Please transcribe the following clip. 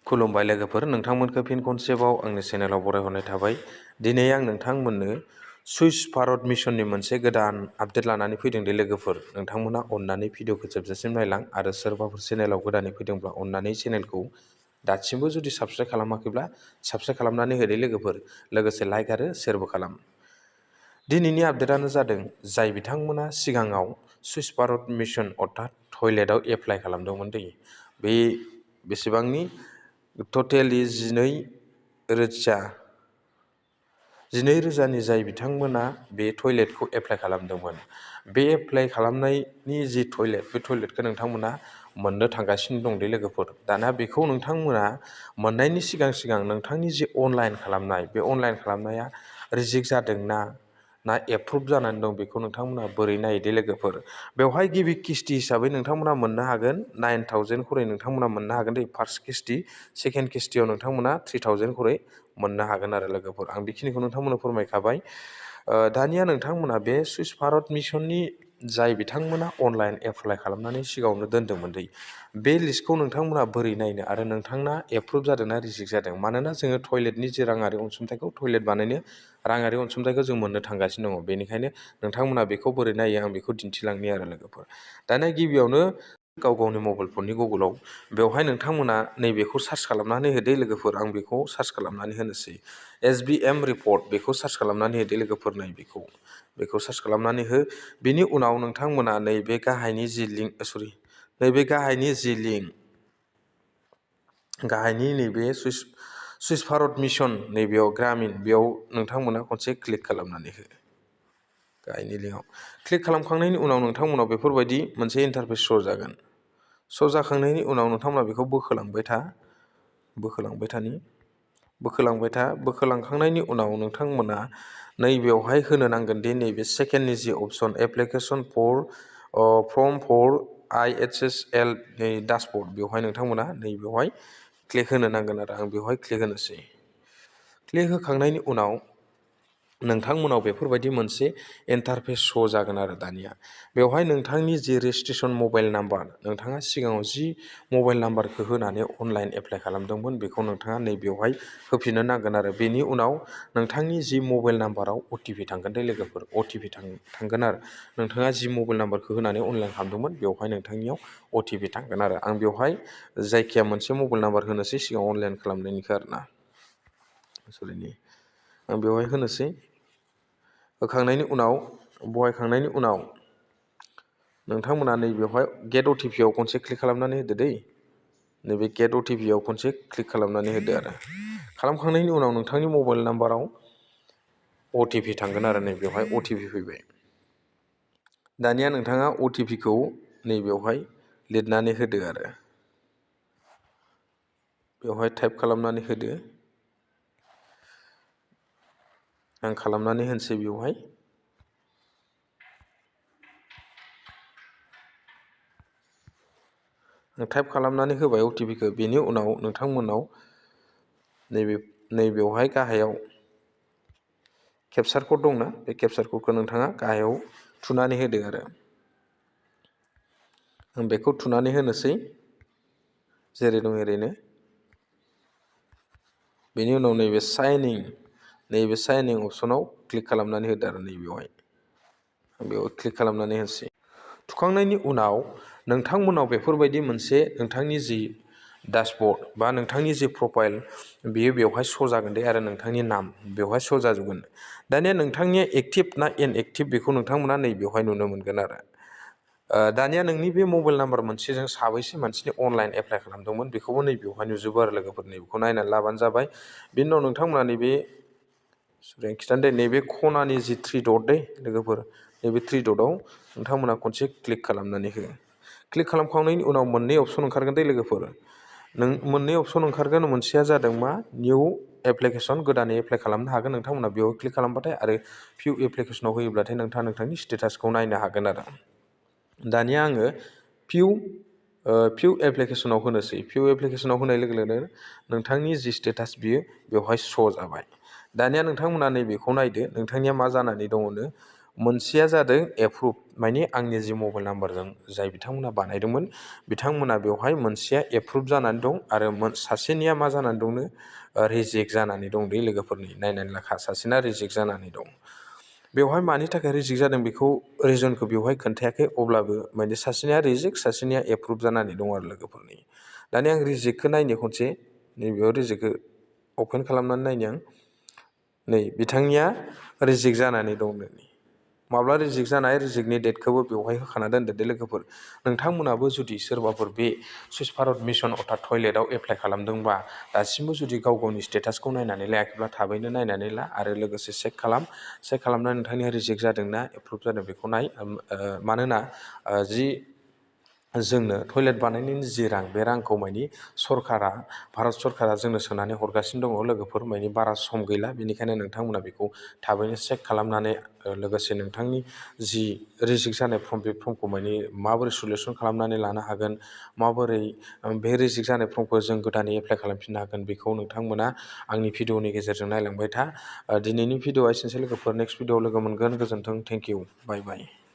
खुलुमबाय लोगोफोर, नोंथांमोनखौ फिन खनसेबाव आंनि चेनेलाव बरायहरनाय थाबाय। दिनै आं नोंथांमोननो सुइस भारत मिशननि मोनसे गोदान आपडेट लानानै फैदों दे लोगोफोर। नोंथांमोना अननानै भिडिअखौ जोबजासिम नायलां आरो सोरबाफोर चेनेलाव गोदानै फैदोंब्ला अननानै चेनेलखौ दासिमबो जुदि साबस्क्राइब खालामाखैब्ला साबस्क्राइब खालामनानै होदो लोगोफोर, लोगोसे लाइक आरो शेयारबो खालाम। दिनैनि आपडेटआनो जादों जाय बिथांमोना सिगाङाव सुइस भारत मिशन अर्थात टयलेटआव एप्लाइ खालामदोंमोन दै, बे बेसेबांनि टटेलि 12,000 जाय बिथांमोना बे टयलेटखौ एप्लाइ खालामदोंमोन। बे एप्लाइ खालामनायनि जि टयलेट, बे टयलेटखौ नोंथांमोना मोननो थांगासिनो दं दे लोगोफोर। दाना बेखौ नोंथांमोना मोननायनि सिगां नोंथांनि जि अनलाइन खालामनाय, बे अनलाइन खालामनाया रिजेक्ट जादोंना एप्रुभ जानानै दं, बेखौ नोंथांमोना बोरै नायदो लोगोफोर। बेवहाय गिबि किस्ति हिसाबै नोंथांमोना मोननो हागोन 9,000 खरै नोंथांमोना मोननो हागोन दे फार्स्ट किस्ति। सेकेन्ड किस्तियाव नोंथांमोना 3,000 खरै मोननो हागोन आरो लोगोफोर। आं बेखिनिखौ नोंथांमोननो फोरमायखाबाय। दानिया नोंथांमोना बे सुइस भारत मिशननि जाय बिथांमोना अनलाइन एप्लाइ खालामनानै सिगाङावनो दोनदोंमोन दै, बे लिस्टखौ नोंथांमोना बोरै नायनो आरो नोंथांना एप्रुभ जादोंना रिजेक्ट जादों। मानोना जोङो टयलेटनि जे राङारि अनसुंथाइखौ, टयलेट बानायनो राङारि अनसुंथाइखौ जों मोननो थांगासिनो दङ। बेनिखायनो नोंथांमोना बेखौ बोरै नायो आं बेखौ दिन्थिलांनि आरो लोगोफोर। दानिया गिबियावनो गावनि मबाइल फननि गुगोलाव बेवहाय नोंथांमोना नैबेखौ सार्च खालामनानै होदो लोगोफोर। आं बेखौ सार्च खालामनानै होनोसै। SBM रिपर्ट, बेखौ सार्च खालामनानै होदो लोगोफोर। बेखौ सार्च खालामनानै हो। बेनि उनाव नोंथांमोना नैबे गाहायनि जि लिंक, गाहायनि नैबे सुइस भारत मिशन नैबेयाव ग्रामिन, बेयाव नोंथांमोना खनसे क्लिक खालामनानै हो। गाहायनि लिंकआव क्लिक खालामखांनायनि उनाव नोंथांमोनाव बेफोरबायदि मोनसे इन्टारफेस श' जागोन। श' जाखांनायनि उनाव नोंथांमोना बेखौ बोखोलांखांनायनि उनाव नोंथांमोना नैबेयावहाय होनो नांगोन दि नैबे सेकेन्डनि जि अपसन एप्लिकेसन फ्रम IHSL डासबर्ड, बेवहाय नोंथांमोना नैबेयावहाय क्लिक होनो नांगोन आरो आं बेवहाय क्लिक होनोसै। क्लिक होखांनायनि उनाव नोंथांमोनाव बेफोरबायदि मोनसे इन्टारफेस श' जागोन आरो दानिया बेवहाय नोंथांनि जि रेजिस्ट्रेसन मबाइल नाम्बार, नोंथाङा सिगाङाव जि मबाइल नाम्बारखौ होनानै अनलाइन एप्लाइ खालामदोंमोन, बेखौ नोंथाङा नैबेयावहाय होफिननो नांगोन आरो बेनि उनाव नोंथांनि जि मबाइल नाम्बाराव OTP थांगोन दे लोगोफोर। OTP थांगोन आरो नोंथाङा जि मबाइल नाम्बारखौ होनानै अनलाइन खालामदोंमोन, बेवहाय नोंथांनियाव OTP थांगोन आरो आं बेवहाय जायखिया मोनसे मबाइल नाम्बार होनोसै सिगाङाव अनलाइन खालामनायनिखौ आरोना। आं बेवहाय होनोसै। होखांनायनि उनाव बहायखांनायनि उनाव नोंथांमोना नैबेवहाय गेट OTP आव खनसे क्लिक खालामनानै होदो दै। नैबे गेट OTP आव खनसे क्लिक खालामनानै होदो आरो खालामखांनायनि उनाव नोंथांनि मबाइल नाम्बाराव OTP थांगोन आरो नैबेवहाय OTP फैबाय। दानिया नोंथाङा OTPखौ नैबेवहाय लिरनानै होदो आरो बेवहाय टाइप खालामनानै होदो। आं खालामनानै होनोसै बेवहाय। टाइप खालामनानै होबाय OTPखौ। बेनि उनाव नोंथांमोनाव नैबेवहाय गाहायाव केपचार कड दंना, बे केपचार कडखौ नोंथाङा गाहायाव थुनानै होदो आरो आं बेखौ थुनानै होनोसै जेरै दं ओरैनो। बेनि उनाव नैबे साइनिं अपसनाव क्लिक खालामनानै होदो आरो नैबेवहाय बेयाव क्लिक खालामनानै होनोसै। थुखांनायनि उनाव नोंथांमोनाव बेफोरबायदि मोनसे नोंथांनि जि डासबर्ड बा नोंथांनि जि प्रफाइल, बेयो बेवहाय श' जागोन दे आरो नोंथांनि नाम बेवहाय श' जाजोबगोन। दानिया नोंथांनिया एक्टिभ ना इनएक्टिभ, बेखौ नोंथांमोना नैबेवहाय नुनो मोनगोन आरो दानिया नोंनि बे मबाइल नाम्बार मोनसेजों साबैसे मानसिनि अनलाइन एप्लाइ खालामदोंमोन, बेखौबो नैबेवहाय नुजोबो आरो लोगोफोर। नैबेखौ नायनानै लाबानो जाबाय। बेनि उनाव नोंथांमोना नैबे खनानि जि 3 डट दै लोगोफोर, नैबे 3 डटआव नोंथांमोना खनसे क्लिक खालामनानै हो। क्लिक खालामखांनायनि उनाव मोननै अपसन ओंखारगोन दे लोगोफोर। मोननै अपसन ओंखारगोन। मोनसेया जादों मा, निउ एप्लिकेसन, गोदानै एप्लाइ खालामनो हागोन नोंथांमोना बेयाव क्लिक खालामबाथाय, आरो भिउ एप्लिकेसनाव होयोब्लाथाय नोंथाङा नोंथांनि स्टेटासखौ नायनो हागोन आरो दानिया आङो भिउ एप्लिकेसनाव होनोसै। भिउ एप्लिकेसनाव होनाय लोगो लोगोनो नोंथांनि जि स्टेटास बियो बेवहाय श' जाबाय। दानिया नोंथांमोना नैबेखौ नायदो, नोंथांनिया मा जानानै दङनो मोनसेया जादों एप्रुभ, माने आंनि जि मबाइल नाम्बारजों जाय बिथांमोना बानायदोंमोन बिथांमोना बेवहाय मोनसेया एप्रुभ जानानै दं आरो सासेनिया मा जानानै दंनो रिजेक्ट जानानै दं दै लोगोफोरनि नायनानै लाखा, सासेना रिजेक्ट जानानै दं। बेवहाय मानि थाखाय रिजेक्ट जादों बेखौ रिजनखौ बेवहाय खोन्थायाखै, अब्लाबो माने सासेनिया रिजेक्ट सासेनिया एप्रुभ जानानै दं आरो लोगोफोरनि। दानिया आं रिजेक्टखौ नायनो खनसे, नैबेयाव रिजेक्टखौ अपेन खालामनानै नायनो आं, नै बिथांनिया रिजेक्ट जानानै दं। माब्ला रिजेक्ट जानाय रिजेक्टनि डेटखौबो बेवहाय होखाना दोनदो दे लोगोफोर। नोंथांमोनाबो जुदि सोरबाफोर बे स्वच्छ भारत मिशन अर्थात टयलेटआव एप्लाइ खालामदोंबा दासिमबो जुदि गाव गावनि स्टेटासखौ नायनानै लायाखैब्ला थाबैनो नायनानै ला आरो लोगोसे चेक खालामनानै नोंथांनिया रिजेक्ट जादोंना एप्रुभ जादों बेखौ नाय। मानोना जि जोंनो टयलेट बानायनायनि जि रां, बे रांखौ मानि सरकारा, भारत सरकारा जोंनो सोनानै हरगासिनो दङ लोगोफोर, मानि बारा सम गैला। बेनिखायनो नोंथांमोना बेखौ थाबैनो चेक खालामनानै लोगोसे नोंथांनि जि रिजेक्ट जानाय फर्म, बे फर्मखौ मानि माबोरै सलिउसन खालामनानै लानो हागोन, माबोरै बे रिजेक्ट जानाय फर्मखौ जों गोदानै एप्लाइ खालामफिननो हागोन, बेखौ नोंथांमोना आंनि भिडिअनि गेजेरजों नायलांबाय था। दिनैनि भिडिअआ एसेनोसै लोगोफोर, नेक्स्ट भिडिअआव लोगो मोनगोन। गोजोन्थों, थेंक इउ, बाय बाय।